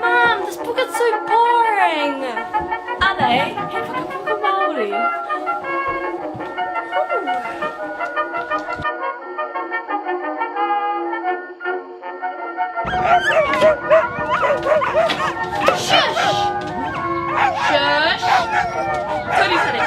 Mum, this book is so boring! Anei, he pukapuka Māori. Shush! Shush! Turi turi.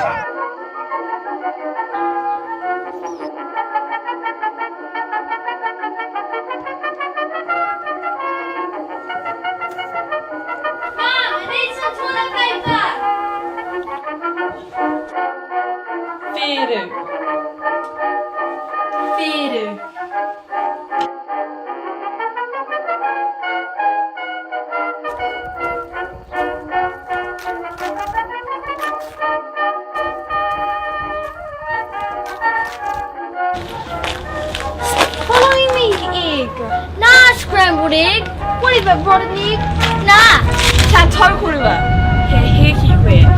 Mum, I need some toilet paper! Whēru. Whēru. Following me, egg. Nah, scrambled egg. Whatever, rotten egg. Nah. Kia tau korua. He hē ki koe.